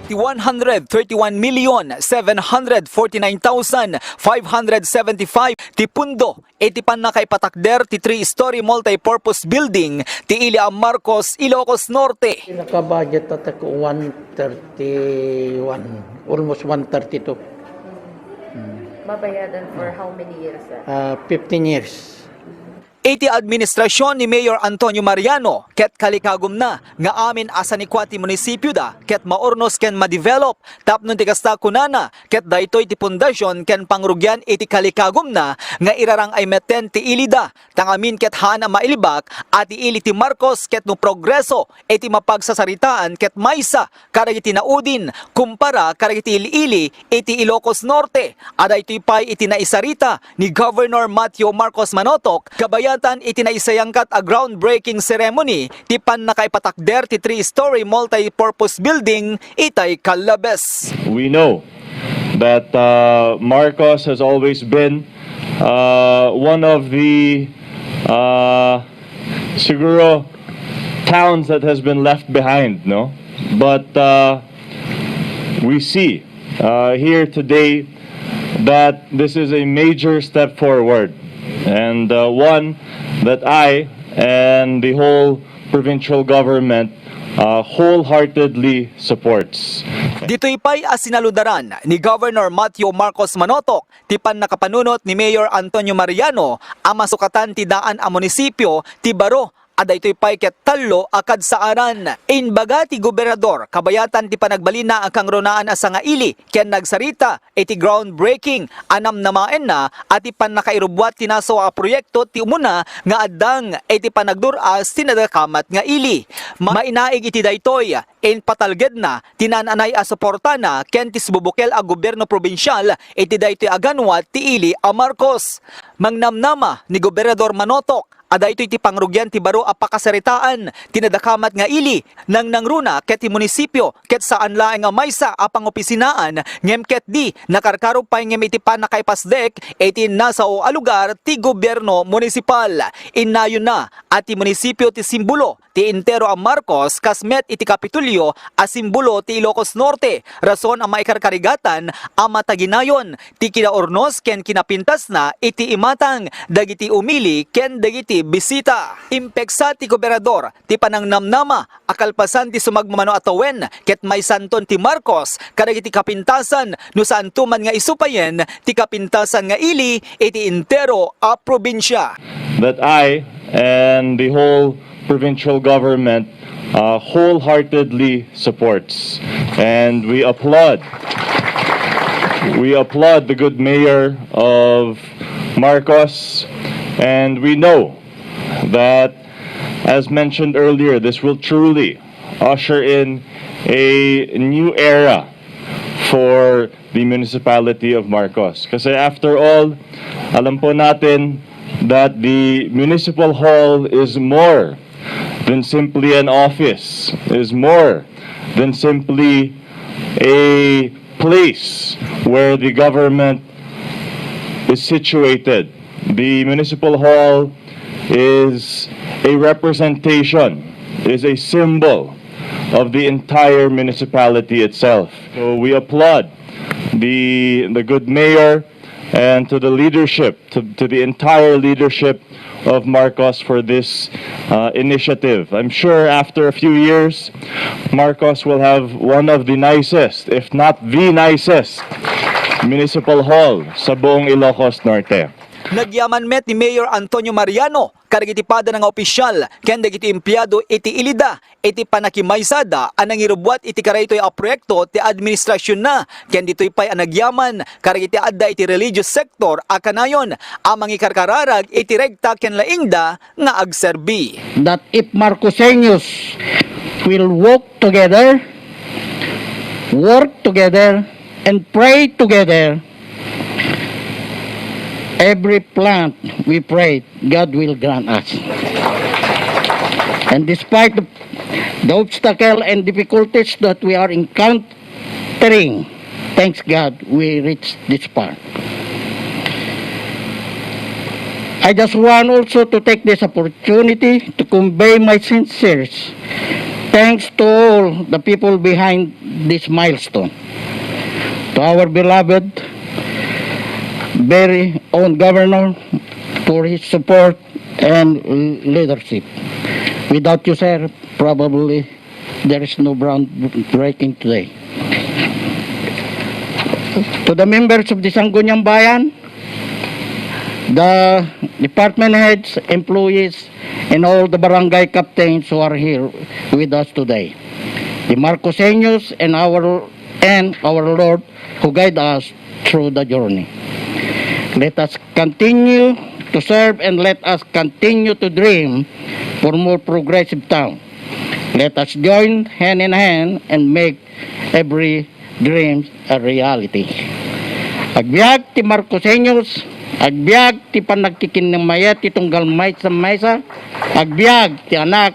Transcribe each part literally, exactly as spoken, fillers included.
ti one hundred thirty-one million seven hundred forty-nine thousand five hundred seventy-five ti pundo iti pannakaipatakder ti three-story multi-purpose building ti ili a Marcos, Ilocos Norte. Pinaka-budget ta ko one thirty-one, almost one thirty-two. Mabayadan for how many years, sir? Ah, fifteen years. Iti administrasyon ni Mayor Antonio Mariano ket kalikagumna nga amin a sanikua ti munisipioda ket maurnos ken ma-develop tapno ti kasta kunana ket daytoy ti pundasion ken pangrugian iti kalikagumna nga irarang-ay metten ti ilida, tangamin ket haan a mailibak a ti ili ti Marcos ket no progreso iti mapagsasaritaan ket maysa kadagiti naudin kumpara kadagiti ili-ili iti Ilocos Norte. A daytoy pay iti naisarita ni Governor Mateo Marcos Manotok kabayatan iti naisayangkat a groundbreaking ceremony ti pannakaipatakder ti three-story multi-purpose building itay Calabes. We know that uh, Marcos has always been uh, one of the uh, siguro towns that has been left behind, no? But uh, we see uh, here today that this is a major step forward and uh, one that I and the whole provincial government uh, wholeheartedly supports. Ditoy pay a sinaludaran ni Governor Mateo Marcos Manotok ti pannakapanunot ni Mayor Antonio Mariano a masukatan ti daan a munisipio ti baro a daytoy pay ket tallo a kadsaaran. Imbaga ti gobernador kabayatan ti panagbalinna a kangrunaan a sangaili ken nagsarita iti groundbreaking a namnamaenna a ti pannakairubbuat ti nasawa a proyekto ti umuna nga addang iti panagdur-as ti nadakamat nga ili. Mainaig iti daytoy, impatalgedna ti naan-anay a suportana ken ti sububukel a gobierno probinsial iti daytoy a ganwat ti ili a Marcos. Mangnamnama ni Gobernador Manotok a daytoy ti pangrugian ti baro a pakasaritaan ti nadakamat nga ili, nangnangruna ket ti munisipio ket saan laeng a maysa a pangopisinaan ngem ketdi nakarkaro pay ngem iti pannakaipasdek iti nasao a lugar ti gobierno munisipal. Innayonna a ti munisipio ti simbolo ti entero a Marcos kas met iti Kapitolyo a simbolo ti Ilocos Norte, rason a maikarkarigatan a mataginayon ti kinaurnos ken kinapintasna iti imatang dagiti umili ken dagiti bisita. Impeksa ti gobernador ti panangnamnama a kalpasan ti sumagmamano a tawen ket maisanton ti Marcos kadagiti kapintasan no saanto man nga isupayen ti kapintasan nga ili iti entero a probinsia. That I and the whole provincial government uh, wholeheartedly supports. And we applaud. We applaud the good mayor of Marcos, and we know that, as mentioned earlier, this will truly usher in a new era for the municipality of Marcos. Kasi after all, alam po natin that the municipal hall is more than simply an office, is more than simply a place where the government is situated. The municipal hall is a representation, is a symbol of the entire municipality itself. So we applaud the, the good mayor and to the leadership, to, to the entire leadership of Marcos for this uh, initiative. I'm sure after a few years, Marcos will have one of the nicest, if not the nicest, municipal hall sa buong Ilocos Norte. Nagyaman met ni Mayor Antonio Mariano kadagiti padana nga opisyal ken dagiti empleyado iti ilida iti panakimaysada a nangirubuat iti karaytoy a proyekto ti administrasyonna, ken ditoy pay a nagyaman kadagiti adda iti religious sector a kanayon a mangikarkararag iti rekta ken laingda nga agserbi. That if Marcoseños will walk together, work together, and pray together, every plant we pray, God will grant us. And despite the, the obstacle and difficulties that we are encountering, thanks God, we reached this far. I just want also to take this opportunity to convey my sincere Thanks to all the people behind this milestone. To our beloved, very own governor for his support and leadership. Without you, sir, probably there is no groundbreaking today. To the members of the Sangguniang Bayan, the department heads, employees, and all the barangay captains who are here with us today. The Marcoseños and our and our Lord who guide us through the journey. Let us continue to serve and let us continue to dream for more progressive town. Let us join hand in hand and make every dream a reality. Agbiag ti Marcoseños, agbiag ti panagkikinamaya ti tunggal maysa-maysa, agbiag ti anak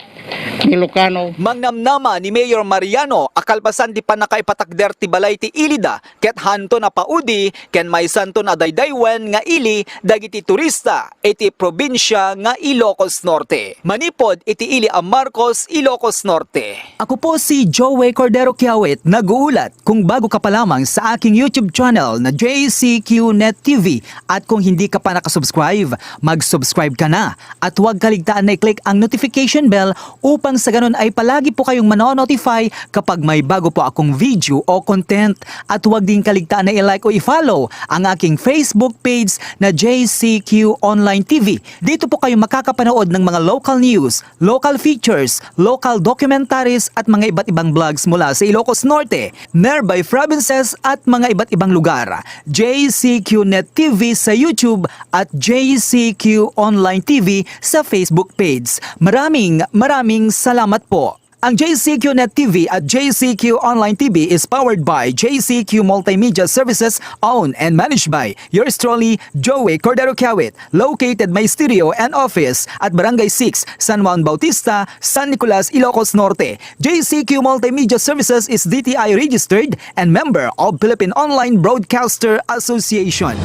ni Lucano. Mangnamnama ni Mayor Mariano a kalpasan ti pannakaipatakder ti balay ti ilida ket hanton a paudi ken maysanton a daydaywen nga ili dagiti turista iti probinsia nga Ilocos Norte. Manipud iti ili a Marcos, Ilocos Norte. Ako po si Joey Cordero Kiawit, nag-uulat. Kung bago ka pa lamang sa aking YouTube channel na J C Q Net T V at kung hindi ka pa nakasubscribe, mag-subscribe ka na at huwag kaligtaan na i-click ang notification bell upang sa ganun ay palagi po kayong mano-notify kapag may bago po akong video o content. At huwag din kaligtaan na i-like o i-follow ang aking Facebook page na J C Q Online T V. Dito po kayo makakapanood ng mga local news, local features, local documentaries at mga iba't ibang vlogs mula sa Ilocos Norte, nearby provinces at mga iba't ibang lugar. J C Q Net T V sa YouTube at J C Q Online T V sa Facebook page. Maraming, maraming salamat po. Ang J C Q Net T V at J C Q Online T V is powered by J C Q Multimedia Services, owned and managed by yours truly, Joey Cordero Kiawit, located my studio and office at Barangay six, San Juan Bautista, San Nicolas, Ilocos Norte. J C Q Multimedia Services is D T I registered and member of Philippine Online Broadcaster Association.